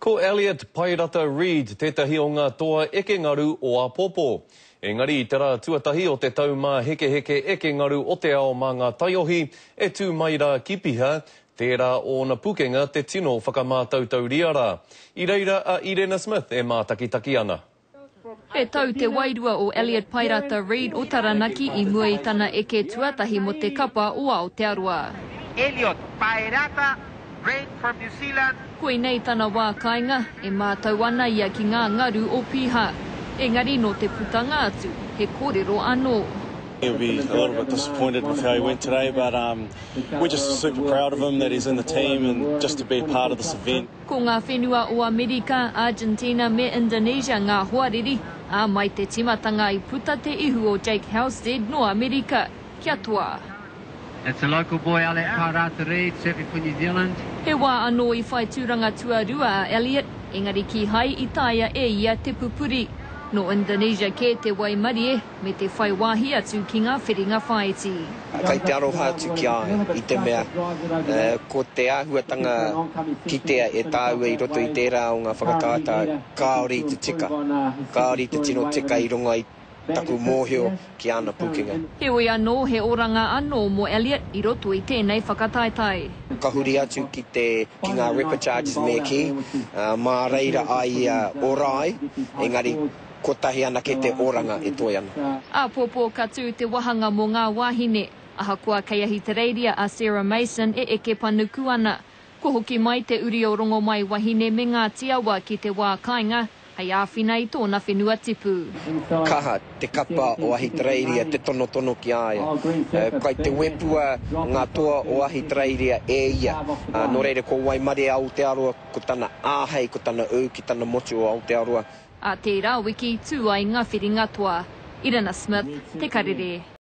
Ko Elliot Paerata Reid tētahi o ngā toa eke ngaru o āpōpō. Engari i te rā tuatahi o te Taumāhekeheke Eke Ngaru o te Ao mā ngā taiohi e tū mai rā ki Piha, tērā ōna pukenga te tino whakamātautauria rā. I reira a Irena Smith e mātakitaki ana. He tau te wairua o Elliot Paerata Reid o Taranaki i mua i tana eke tuatahi mō te kapa o Aotearoa. Elliot Paerata Reid from New Zealand. Koinei tana wā kāinga, e mātau ana ia ki ngā ngaru o Piha. Engari nō te putanga atu, he kōrero anō. He'll be a little bit disappointed with how he went today but we're just super proud of him that he's in the team and just to be part of this event. Ko ngā whenua o Amerika, Argentina me Indonesia ngā hoariri, ā, mai te tīmatanga i puta te ihu o Jake Halstead nō Amerika, kia toa. It's a local boy Elliot Paerata Reid, surfing for New Zealand. He wā anō i whai tūranga tuarua a Elliot, engari kīhai i taea e ia te pupuri. Nō Indonesia kē te waimarie me te whai wāhi atu ki ngā whiringa whāiti. Kai te aroha atu ki a ia i te mea ko te āhuatanga kitea e tāua i roto i tērā o ngā whakataetae kāore i te tika, kāore i te tino tika i runga i taku mōhio ki āna pūkenga. Heoi anō, he oranga anō mō Elliot i roto i tēnei whakataetae. Ka huri atu ki te, ki ngā repechages me kī, mā reira a ia ora ai, engari Kotahi anake te oranga e toe ana. Āpōpō ka tū te wāhanga mō ngā wāhine, ahakoa kei Ahitereiria a Sarah Mason e eke panuku ana. Kua hoki mai te uri o Rongomaiwahine me Ngāti Awa ki te wā kāinga hei āwhina i tōna whenua tipu. Kaha te kapa o Ahitereiria te tonotono ki a ia. Kai te wepua ngā toa o Ahitereiria e ia. Nō reira ko waimarie Aotearoa, ko tana āhei, ko tana ū ki tana motu o Aotearoa. Ā tērā wiki tū ai ngā whiringa toa. Irina Smith, Te Karere.